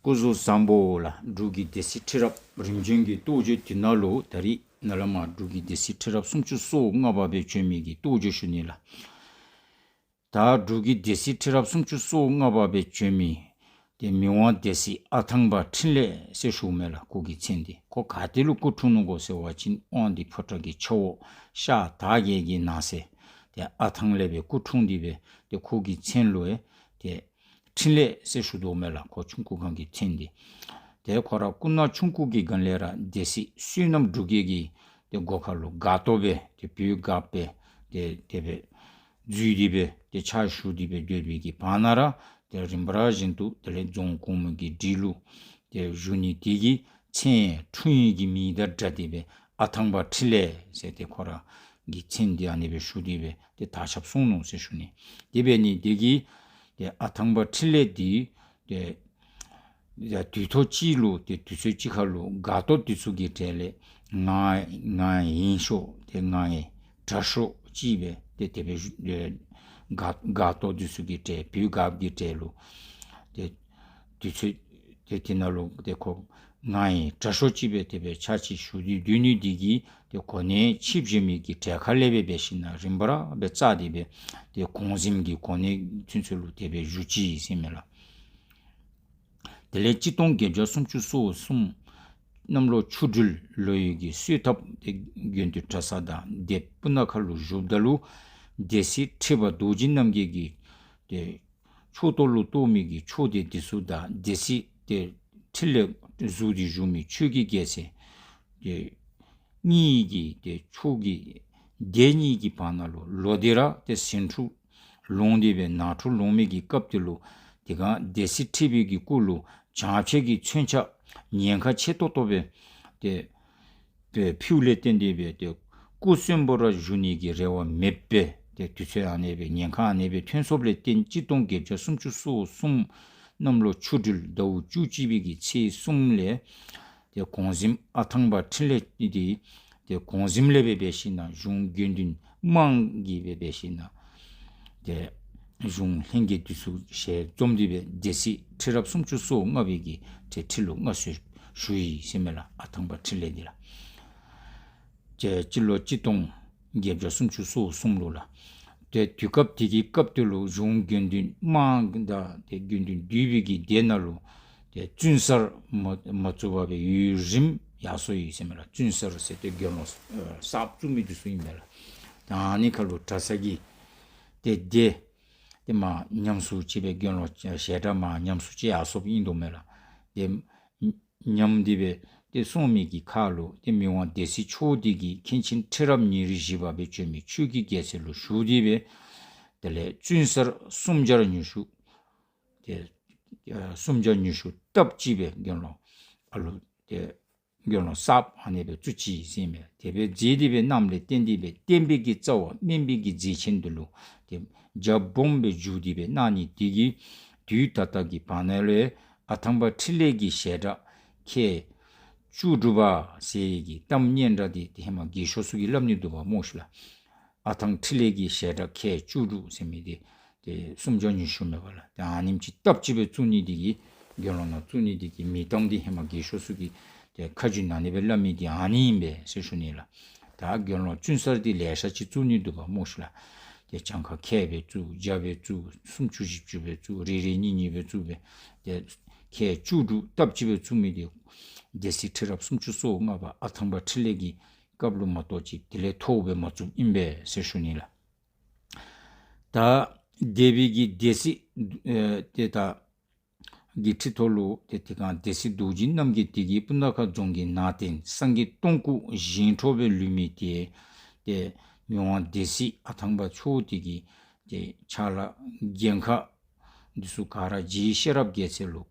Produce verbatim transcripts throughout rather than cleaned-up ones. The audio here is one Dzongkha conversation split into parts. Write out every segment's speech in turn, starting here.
སྐུ་གཟུགས་བཟང་པོ་ལགས། འབྲུག་གི་སྡེ་སྲིད་ཁྲི་རབས་རིམ་བྱོན་གྱི་རྟོགས་བརྗོད་དེ་ནང་ལུ་ད་རིས་ནཱ་ལས་མར་འབྲུག་གི་སྡེ་སྲིད་ཁྲི་རབས་སུམ་ཅུ་སོ་ལྔ་པ་སྦེ་བྱོན་མི་གི་རྟོགས་བརྗོད་ཞུ་ནི་ལགས། ད་འབྲུག་གི་སྡེ་སྲིད་ཁྲི་རབས་སུམ་ཅུ་སོ་ལྔ་པ་སྦེ་བྱོན་མི་ཏེ་མི་དབང་སྡེ་སྲིད་ཨ་ཐང་པ་འཕྲིན་ལས་ཟེར་ཞུཝ་མས་ལགས། ཁོ་གི་མཚན་འདི་ཁོ་ག་ཏེ་ལུ་སྐུ་འཁྲུངས་ནུག་གོ་ཟེར་བ་ཅིན་དབང་འདུས་ཕོ་བྲང་གི་ཆབ་འོག་ཤར་དར་བརྒྱད་ཀྱི་ནང་གསེས་ཏེ་ཨ་ཐང་ལས་སྦེ་སྐུ་འཁྲུངས་ཏེ་སྦེ་ཏེ་ཁོ་གི་མཚན་ལུ་ཡང་ཏེ་འཕྲིན་ལས་ཟེར་ཞུ་དོ་མས་ལགས། ཁོ་ཆུང་ཀུ་སྒང་གི་མཚན་འདི། ཏེ་ཁོ་ར་སྐུ་ན་ཆུང་ཀུ་གི་སྒང་ལས་ར་སྡེ་སྲིད་བསོད་ནམས་འབྲུག་རྒྱས་ཀྱི་ཏེ་སྒོ་ཁར་ལུ་སྒར་ལྟོ་སྦེ་ཏེ་བོད་སྒརཔ་སྦེ་ཏེ་དེ་སྦེ་འཛུལ་ཏེ་སྦེ་ཏེ་ཕྱག་ཞུ་སྟེ་སྦེ་སྡོད་པའི་གི་བར་ན་ར་ཏེ་རིམ་པ་ར་བཞིན་དུ་དེ་ལས་རྫོང་གོངམ་གི་སྒྲིག་ལུ་ཏེ་བཞུགས་ནི་དེ་གིས་མཚན་འཁྲུངས་ཡུལ་གྱི་མིང་དང་སྦྲགས་ཏེ་སྦེ་ཨ་ཐང་པ་འཕྲིན་ལས་ཟེར་ཏེ་ཁོ་ར་གི་མཚན་འདི་ཨ་ནི་སྦེ་ཞུ་སྟེ་སྦེ་ཏེ་དར་ཁྱབ་སོང་ནུག་ཟེར་ཞུ་ནི། དེ་འབད་ནི་དེ་གིས་ཏེ་ཨ་ཐང་པ་འཕྲིན་ལས་འདི་ཏེ་ཡ་དུས་ཐོག་ཅིག་ལུ་ཏེ་དུས་ཚོད་ཅིག་ཁར་ལུ་སྒར་ལྟོ་འདི་ཚུ་གི་གྲས་ལས་ངར་ངར་ཡངས་ཤོས་ཏེ་ངར་ངར་དྲག་ཤོས་ཅིག་སྦེ་ཏེ་དེ་སྦེ་ཞུ་ཨེ་སྒར་སྒར་ལྟོ་འདི་ཚུ་གི་གྲས་བོད་སྒརཔ་གི་གྲས་ལུ་ཏེ་དུས་ཚོད་ཏེ་དེ་ནང་ལུ་ཏེ་ཁོ་ངར་ངར་དྲག་ཤོས་ཅིག་སྦེ་དེ་སྦེ་ཕྱག་ཕྱིད་ཞུ་སྟེ་སྡོད་ནི་དེ་གིས་ཏེ་གོ་གནས་ཆིབས་བཞེས་མི་གི་གྲལ་ཁ་ལས་སྦེ་འབད་ཞིན་ན་རིམ་པ་ར་སྦེ་བཅར་ཏེ་སྦེ་ཏེ་གོང་གཟིམ་གྱི་གོ་གནས་ཚུན་ཚོད་ལུ་དེ་སྦེ་བཞུགས་ཅི་ཟེར་མས་ལགས། དེ་ལས་གཅིག་སྟོང་བརྒྱད་བརྒྱ་སུམ་ཅུ་སོ་གསུམ་གནམ་ལོ་ཆུ་སྦྲུལ་ལོ་ཡོས་ཀྱི་སོས་ཐབ་ཏེ་དགེ་འདུན་གྲྭ་ཚང་དང་སྡེ་སྤུ་ན་ཁ་ལུ་བཞུགསཔ་ད་ལུ་སྡེ་སྲིད་ཁྲི་པ་རྡོ་རྗེ་རྣམ་རྒྱལ་གྱི་ཏེ་ཕྱོགས་གཏོགས་ལུ་གཏོགས་མི་གི་ཕྱོགས་སྡེ་འདི་ཚུ་དང་སྡེ་སྲིད་ཏེ་འཕྲིན་ལས་ཟུར་ཏེ་བཞུགས་མི་ཆོས་ཀྱི་རྒྱལ་མཚན་ཏེ་གཉིས་ཀྱི་ཏེ་ཕྱོགས་ཀྱི་སྡེ་གཉིས་ཀྱི་བར་ན་ལུ་ལོག་སྟེ་ར་ཏེ་ཟིང་འཁྲུག་ལོང་སྟེ་སྦེ་ནང་འཁྲུག་ལོང་མི་གི་སྐབས་དེ་ལུ་དེ་སྒང་སྡེ་སྲིད་ཁྲི་པའི་གི་སྐུ་ལུ་བྱང་ཕྱོགས་ཀྱི་མཚོན་ཆ་ཉེན་ཁ་ཆེ་ཏོག་ཏོ་སྦེ་ཏེ་སྦེ་ཕུལཝ་ལས་བརྟེན་ཏེ་སྦེ་ཏེ་སྐུ་གསོན་པོ་ར་བཞུགས་ནི་གི་རེ་བ་མེདཔ་སྦེ་ཏེ་དུས་ཚོད་ཨ་ནེ་སྦེ་ཉེན་ཁ་ཨ་ནེ་སྦེ་ཐོན་སོཔ་ལས་བརྟེན་གཅིག་སྟོང་བརྒྱད་བརྒྱ་སུམ་ཅུ་སོ་གསུམ་གནམ་ལོ་ཆུ་སྦྲུལ་ཟླཝ་བཅུ་གཅིག་པའི་གི་ཚེས་གསུམ་ལས་ཏེ་གོང་གཟིམ་ཨ་ཐང་པ་འཕྲིན་ལས་འདི་ཏེ་གོང་གཟིམ་ལས་སྦེ་འབད་ཞིན་ན་གཞུང་དགེ་འདུན་དམངས་ཀྱིས་སྦེ་འབད་ཞིན་ན་ཏེ་གཞུང་ལྷན་རྒྱས་འདི་ཚུ་ཞལ་འཛོམས་ཏེ་སྦེ་སྡེ་སྲིད་ཁྲི་རབས་སུམ་ཅུ་སོ་ལྔ་པའི་གི་ཏེ་ཁྲི་ལུ་མངའ་གསོལ་ཞུ་ཡི་ཟེར་མས་ལགས། ཨ་ཐང་པ་འཕྲིན་ལས་འདི་ལགས། ཏེ་སྤྱི་ལོ་གཅིག་སྟོང་བརྒྱད་བརྒྱ་སུམ་ཅུ་སོ་གསུམ་ལུ་ལགས། ཏེ་དུས་སྐབས་དེ་གི་སྐབས་དེ་ལུ་གཞུང་དགེ་འདུན་དམངས་དང་ཏེ་དགེ་འདུན་འདུས་པའི་གི་སྡེ་ནང་ལུ་ཏེ་བཙུན་གསར་མ་མ་བཙུགས་པར་སྦེ་ཡུན་རིངམོ་ཡར་སོ་ཡི་ཟེར་མས་ལགས། བཙུན་གསར་ཟེར་ཏེ་དགེ་སློང་ཨེ་གསརཔ་བཙུགས་མི་འདི་ཚུ་ཨིན་མས་ལགས། ད་ཨ་ནི་ཁར་ལུ་གྲྭ་ཚང་གི་ཏེ་སྡེ་ཏེ་མར་ཉམས་སུ་ཅིག་སྦེ་དགེ་སློང་ཞལ་གྲངས་མར་ཉམས་སུ་ཅིག་ཡར་སོཔ་ཨིན་དོ་མས་ལགས། ཏེ་ཉམས་ཏེ་སྦེ་ཏེ་སོང་མི་གི་ཁར་ལུ་ཏེ་མི་དབང་སྡེ་སྲིད་མཆོག་འདི་གིས་མཁན་ཆེན་ཁྲི་རབས་ཉེར་བཞི་པ་སྦེ་བྱོན་མི་ཆོས་ཀྱི་རྒྱལ་མཚན་ལུ་ཞུ་སྟེ་སྦེ་དེ་ལས་བཙུན་གསར་སུམ་བརྒྱ་ཉི་ཤུ་ཏེ་ཨ་སུམ་བརྒྱ་ཉི་ཤུ་སྟབས་གཅིག་སྦེ་དགེ་སློང་ཨ་ལུ་ཏེ་དགེ་སློང་གསརཔ་ཨ་ནེ་སྦེ་བཙུགས་ཅི་ཟེར་མས། དེ་སྦེ་མཛད་དེ་སྦེ་གནངམ་ལས་བརྟེན་ཏེ་སྦེ་བསྟན་པའི་གི་རྩ་བ་སྨན་པའི་གི་མཛད་ཆེན་འདི་ལུ་ཏེ་རྒྱ་སྦོམ་སྦེ་འཇུག་སྟེ་སྦེ་གནང་ནི་དེ་གིས་དུས་ད་ལྟ་གི་བར་ན་ལུ་ཨ་ཐང་པ་འཕྲིན་ལས་ཀྱི་ཞལ་གྲངས་ཁལ་བཅུ་དྲུག་པ་ཟེར་གི་གཏམ་སྙན་གྲགས་འདི་ཏེ་ཧེ་མ་རྒས་ཤོས་ཚུ་གིས་སླབ་ནི་འདུག་པ་སྨོ་ཤིག་ལགས། ཨ་ཐང་འཕྲིན་ལས་ཀྱི་ཞལ་གྲངས་ཁལ་བཅུ་དྲུག་ཟེར་མི་འདི་ཏེ་སུམ་བརྒྱ་ཉི་ཤུ་མས་པ་ལགས། ཏེ་ཨ་ནེམ་ཅིག་སྟབས་གཅིག་སྦེ་བཙུགས་ནི་འདི་གིས་དགེ་སློང་ནང་བཙུགས་ནི་འདི་གིས་མིང་གཏམ་འདི་ཧེ་མ་རྒས་ཤོས་ཚུ་གིས་ཏེ་ཁ་རྒྱུན་ཨ་ནེ་སྦེ་སླབ་མི་འདི་ཨ་ནི་ཨིན་པས་ཟེར་ཞུ་ནི་ལགས། ད་དགེ་སློང་བཙུན་གསར་འདི་ལེ་ཤ་ཅིག་བཙུགས་ནི་འདུག་པ་སྨོ་ཤིག་ལགས། ཏེ་གྱངས་ཁ་ཁལ་སྦེ་བཙུགས། བརྒྱ་སྦེ་བཙུགས། སུམ་ཅུ་བཞི་བཅུ་སྦེ་བཙུགས། རེ་རེ་གཉིས་གཉིས་སྦེ་བཙུགས་སྦེ་ཏེ་ཁལ་བཅུ་དྲུག་སྟབས་གཅིག་སྦེ་བཙུགས་མི་འདི་སྡེ་སྲིད་ཁྲི་རབས་སུམ་ཅུ་སོ་ལྔ་པ་ཨ་ཐང་པ་འཕྲིན་ལས་ཀྱི་སྐབས་ལུ་མ་གཏོགས་ཅིག་དེ་ལས་མཐོ་སྦེ་མ་བཙུགསཔ་ཨིན་པས་ཟེར་ཞུ་ནི་ལགས། ད་འདས་པའི་གི་སྡེ་སྲིད་ཨེ་ཏེ་ད་གི་ཁྲི་ཐོག་ལུ་ཏེ་དེ་སྒང་སྡེ་སྲིད་རྡོ་རྗེ་རྣམ་རྒྱལ་དེ་གིས་སྤུ་ན་ཁ་རྫོང་གི་ནང་རྟེན་སངས་རྒྱས་སྟོང་སྐུ་བཞེངས་འཕྲོ་སྦེ་ལུས་མི་དེ་ཏེ་མི་དབང་སྡེ་སྲིད་ཨ་ཐང་པ་མཆོག་དེ་གིས་ཏེ་ཕྱག་ལཱ་འགན་ཁག་འདི་ཚུ་ག་ར་རྗེ་ཤེས་རབ་རྒྱལ་མཚན་ལུ་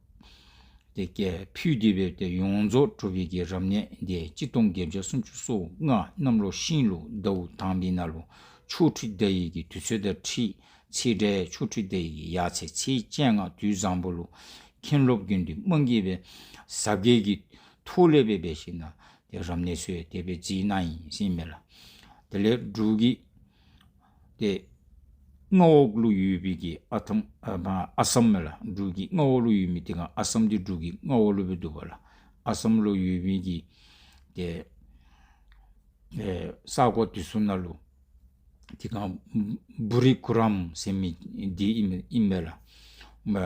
ཏེ་བཀལ་ཕུལ་ཏེ་སྦེ་ཏེ་ཡོངས་རྫོགས་གྲུབ་པའི་གི་རབ་གནས་འདི་གཅིག་སྟོང་བརྒྱད་བརྒྱ་སུམ་ཅུ་སོ་ལྔ་གནམ་ལོ་ཤིང་ལུག་ཟླཝ་དང་པའི་ནང་ལུ་ཆོ་འཕྲུལ་ཟླ་བའི་གི་དུས་ཚོད་དང་འཁྲིལ་ཚེས་གྲངས་ཆོ་འཕྲུལ་ཟླ་བའི་གི་ཡར་ཚེས་ཚེས་བཅོ་ལྔ་དུས་བཟང་པོ་ལུ་མཁན་སློབ་དགེ་འདུན་དམངས་ཀྱིས་སྦེ་གཟབ་རྒྱས་ཀྱི་ཐོག་ལས་སྦེ་འབད་ཞིན་ན་ཏེ་རབ་གནས་ཚུ་ཡང་དེ་སྦེ་མཛད་གནང་ཡི་ཟེར་ཨིན་མས་ལགས། དེ་ལས་འབྲུག་གི་ཏེ་ མངའ་འོག་ལུ་ཡོད་པའི་གི་ཨ་ཐམ་ཨ་མ་ཨ་སམ་མས་ལགས། འབྲུག་གི་མངའ་འོག་ལུ་ཡོད་མི་དེ་ག་ཨ་སམ་འདི་འབྲུག་གི་མངའ་འོག་ལུ་སྦེ་འདུག་པ་ལགས། ཨ་སམ་ལུ་ཡོད་མི་གི་ཏེ་ཨེ་ས་གོ་དེ་ཚུ་ནང་ལུ་དེ་ག་བུ་རི་གུ་རམ་ཟེར་མི་འདི་ཨིན་ཨིན་མས་ལགས། མ་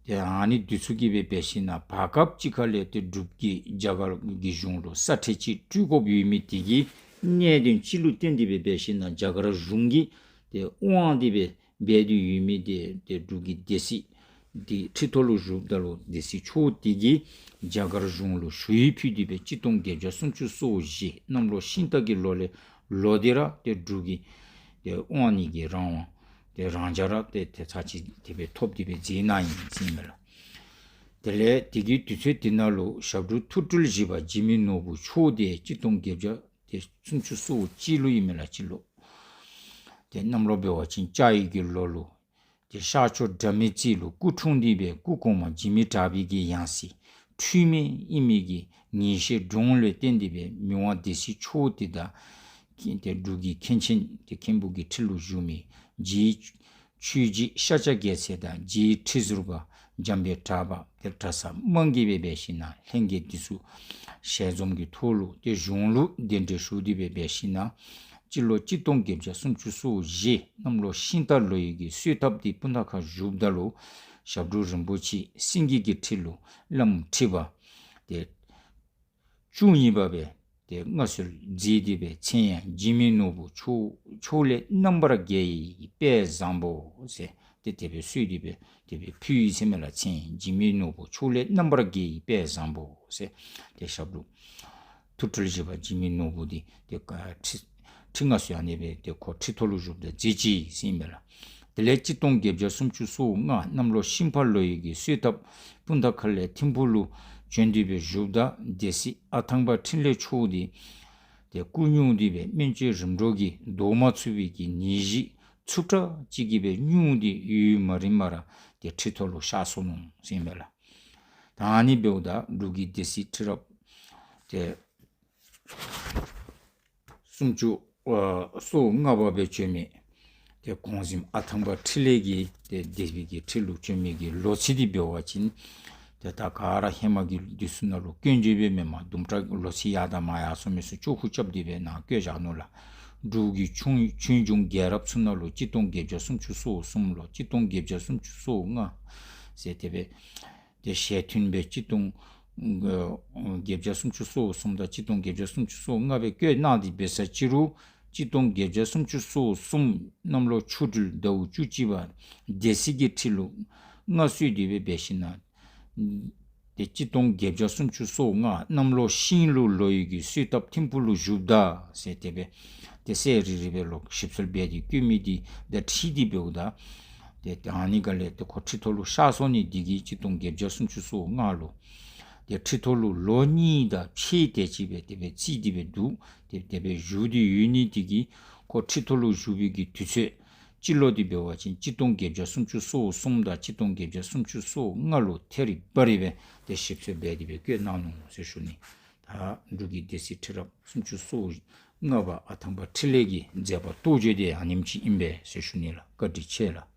ཏེ་ཨ་ནི་འདི་ཚུ་གིས་སྦེ་འབད་ཞིན་ན་བར་སྐབས་ཅིག་ཁ་ལས་ཏེ་འབྲུག་གིས་རྒྱ་གར་གྱི་གཞུང་ལུ་ས་ཁྲལ་ཅིག་སྤྲོད་དགོཔ་ཡོད་མི་དེ་གི་གནད་དོན་ཅིག་ལུ་བརྟེན་ཏེ་སྦེ་འབད་ཞིན་ན་རྒྱ་གར་གཞུང་གིས་ཏེ་དབང་སྟེ་སྦེ་འབད་དེ་ཡོད་མི་དེ་ཏེ་འབྲུག་གི་སྡེ་སྲིད་དེ་ཁྲི་ཐོག་ལུ་བཞུགསཔ་ད་ལུ་སྡེ་སྲིད་མཆོག་དེ་གིས་རྒྱ་གར་གཞུང་ལུ་ཞུ་ཡིག་ཕུལ་ཏེ་སྦེ་གཅིག་སྟོང་བརྒྱད་བརྒྱ་སུམ་ཅུ་སོ་བཞི་གནམ་ལོ་ཤིང་རྟ་གི་ལོ་ལས་ལོ་དེ་ར་ཏེ་འབྲུག་གིས་ཏེ་དབང་ནི་གི་རང་དབང་དེ་རང་འཇགས་ར་ཏེ་ཏེ་ཚར་གཅིག་དེ་སྦེ་ཐོབ་སྟེ་སྦེ་མཛད་གནང་ཡི་ཟེར་ཨིན་མས་ལགས། དེ་ལས་དེ་གི་དུས་ཚོད་དེ་ནང་ལུ་ཞབས་དྲུང་ཐུགས་སྤྲུལ་བཞི་པ་འཇིགས་མེད་ནོར་བུ་མཆོག་དེ་གཅིག་སྟོང་བརྒྱད་བརྒྱ་ཏེ་སུམ་ཅུ་སོ་གཅིག་ལུ་ཨིན་མས་ལགས། སྤྱི་ལོ་ཏེ་གནམ་ལོ་འབད་བ་ཅིན་ལྕགས་ཡོས་ཀྱི་ལོ་ལུ་ཏེ་ཤར་ཕྱོགས་དགྲ་མེད་རྩེ་ལུ་སྐུ་འཁྲུངས་ཏེ་སྦེ་སྐུ་གོང་མ་འཇིགས་མེད་གྲགས་པའི་གི་ཡང་སྲིད་འཁྲུལ་མེད་ཨིན་མི་གི་ངེས་ཤེས་འདྲོངས་ལས་བརྟེན་ཏེ་སྦེ་མི་དབང་སྡེ་སྲིད་མཆོག་དེ་དང་ཏེ་འབྲུག་གི་མཁན་ཆེན་ཏེ་མཁན་པོ་གི་ཁྲི་ལུ་བཞུགས་མི་རྗེ་ཆོས་རྗེ་ཤཱཀྱ་རྒྱལ་མཚན་དང་རྗེ་ཁྲི་ཟུར་པ་འཇམ་དཔལ་གྲགས་པ་ཏེ་གྲྭ་ཚང་དམངས་ཀྱིས་སྦེ་འབད་ཞིན་ན་ལྷན་རྒྱས་འདི་ཚུ་ཞལ་འཛོམས་ཀྱི་ཐོག་ལུ་ཏེ་གཞུང་ལུ་གདན་འདྲེན་ཞུ་སྟེ་སྦེ་འབད་ཞིན་ན་སྤྱི་ལོ་གཅིག་སྟོང་བརྒྱད་བརྒྱ་སུམ་ཅུ་སོ་བཞི་གནམ་ལོ་ཤིང་རྟ་ལོ་ཡི་གི་གསོལ་ཐབ་འདི་སྤུངས་ཐང་ཁ་བཞུགསཔ་ད་ལུ་ཞབས་དྲུང་རིན་པོ་ཆེ་སེང་གེ་གི་ཁྲི་ལུ་བླམ་ཁྲི་པ་ཏེ་བཅུ་གཉིས་པ་སྦེ་ཏེ་མངའ་གསོལ་མཛད་དེ་སྦེ་མཚན་ཡང་འཇིགས་མེད་ནོར་བུ་མཆོག་མཆོག་ལས་རྣམ་པར་རྒྱལ་བའི་དཔལ་བཟང་པོ་ཟེར་ཏེ་དེ་སྦེ་གསོལ་ཏེ་སྦེ་དེ་སྦེ་ཕུལ་ཡི་ཟེར་ཨིན་མས་ལགས། མཚན་འཇིགས་མེད་ནོར་བུ་མཆོག་ལས་རྣམ་པར་རྒྱལ་བའི་དཔལ་བཟང་པོ་ཟེར་ཏེ་ཞབས་དྲུང་ཐུགས་སྤྲུལ་བཞི་པ་འཇིགས་མེད་ནོར་བུ་འདི་ཏེ་ཁྲི་ཁྲི་མངའ་གསོལ་ཨ་ནི་སྦེ་ཏེ་ཁོ་ཁྲི་ཐོག་ལུ་བཞུགསཔ་ད་མཛད་ཅི་ཟེར་ཨིན་མས་ལགས། དེ་ལས་གཅིག་སྟོང་བརྒྱད་བརྒྱ་སུམ་ཅུ་སོ་ལྔ་གནམ་ལོ་ཤིང་ཕག་ལོ་ཡི་གི་གསོལ་ཐབ་སྤུངས་ཐང་ཁ་ལས་ཐིམ་ཕུག་ལུ་བྱོན་ཏེ་སྦེ་བཞུགསཔ་ད་སྡེ་སྲིད་ཨ་ཐང་པ་འཕྲིན་ལས་མཆོག་འདི་ཏེ་སྐུ་སྙུང་སྟེ་སྦེ་སྨན་བཅོས་རིམ་གྲོ་གིས་བཟློག་མ་ཚུགས་པའི་གི་ནད་གཞི་ཚུབ་དྲགས་ཅིག་གིས་སྦེ་སྙུང་སྟེ་ཡུན་མ་རིངམ་ར་ཏེ་ཁྲི་ཐོག་ལུ་གཤགས་སོ་ནུག་ཟེར་ཨིན་མས་ལགས། ད་ཨ་ནི་འབདཝ་ད་འབྲུག་གི་སྡེ་སྲིད་ཁྲི་རབས་ཏེ་སུམ་ཅུ་ཨ་སོ་ལྔ་པ་སྦེ་བྱོན་མི་ཏེ་གོང་གཟིམ་ཨ་ཐང་པ་འཕྲིན་ལས་ཀྱིས་ཏེ་སྡེ་སྲིད་ཀྱི་ཁྲི་ལུ་བྱོན་མི་གི་ལོ་ཚིགས་འདི་འབད་བ་ཅིན་ཏེ་ད་ག་ར་ཧེ་མ་གི་འདི་ཚུ་ནང་ལུ་སྐྱོན་བརྗོད་སྦེ་མེན་པར་དུམ་གྲ་ལོ་ཚིགས་ཡར་དང་མར་ཡར་སོང་མི་ཚུ་ཅོག་ཁུ་རྐྱབ་སྟེ་སྦེ་ནཱ་བཀོད་བཞག་ནུག་ལགས། འབྲུག་གི་ཆོས་ཆོས་འབྱུང་རྒྱལ་རབས་ཚུ་ནང་ལུ་གཅིག་སྟོང་བརྒྱད་བརྒྱ་སུམ་ཅུ་སོ་གསུམ་ལུ་གཅིག་སྟོང་བརྒྱད་བརྒྱ་སུམ་ཅུ་སོ་ལྔ་ཟེར་དེ་སྦེ་ཏེ་ཞལ་མཐུན་སྦེ་གཅིག་སྟོང་ཨ་བརྒྱད་བརྒྱ་སུམ་ཅུ་སོ་གསུམ་དང་གཅིག་སྟོང་བརྒྱད་བརྒྱ་སུམ་ཅུ་སོ་ལྔ་སྦེ་བཀོད་གནང་སྟེ་འབད་ས་ཅི་རུང་གཅིག་སྟོང་བརྒྱད་བརྒྱ་སུམ་ཅུ་སོ་གསུམ་གནམ་ལོ་ཆུ་སྦྲུལ་ཟླཝ་བཅུ་གཅིག་པ་སྡེ་སྲིད་ཀྱི་ཁྲི་ལུ་མངའ་གསོལ་ཏེ་སྦེ་འབད་ཞིན་ན་ཏེ་གཅིག་སྟོང་བརྒྱད་བརྒྱ་སུམ་ཅུ་སོ་ལྔ་གནམ་ལོ་ཤིང་ལུག་ལོ་ཡི་གི་གསོལ་ཐབ་ཐིམ་ཕུག་ལུ་བཞུགསཔ་ད་ཟེར་དེ་སྦེ་ཏེ་སྲས་རེ་རེ་སྦེ་ལོག་ཞིབ་འཚོལ་འབད་དེ་བཀོད་མི་འདི་དང་འཁྲིལ་ཏེ་འབདཝ་ད་ཏེ་ཨ་ནི་ག་ལས་ཏེ་ཁོ་ཁྲི་ཐོག་ལུ་གཤགས་སོ་ནི་འདི་གིས་གཅིག་སྟོང་བརྒྱད་བརྒྱ་སུམ་ཅུ་སོ་ལྔ་ལུ་ཏེ་ཁྲི་ཐོག་ལུ་ལོ་གཉིས་དང་ཕྱེད་དེ་ཅིག་སྦེ་དེ་སྦེ་རྩིས་ཏེ་སྦེ་འདུག། ཏེ་དེ་སྦེ་བཞུགས་ཏེ་ཡོད་ནི་འདི་གིས་ཁོ་ཁྲི་ཐོག་ལུ་བཞུགས་པའི་གི་དུས་ཚོད་སྤྱི་ལོ་འདི་འབད་བ་ཅིན་གཅིག་སྟོང་བརྒྱད་བརྒྱ་སུམ་ཅུ་སོ་གསུམ་དང་གཅིག་སྟོང་བརྒྱད་བརྒྱ་སུམ་ཅུ་སོ་ལྔ་ལུ་ཐད་རི་བ་རི་སྦེ་ཏེ་ཞིབ་འཚོལ་འབད་དེ་སྦེ་བཀོད་གནང་ནུག་ཟེར་ཞུ་ནི། ད་འབྲུག་གི་སྡེ་སྲིད་ཁྲི་རབས་སུམ་ཅུ་སོ་ལྔ་པ་ཨ་ཐང་པ་འཕྲིན་ལས་ཀྱི་མཛད་པ་རྟོགས་བརྗོད་འདི་ཨ་ནེམ་ཅིག་ཨིན་པས་ཟེར་ཞུ་ནི་ལགས། བཀའ་དྲིན་ཆེ་ལགས།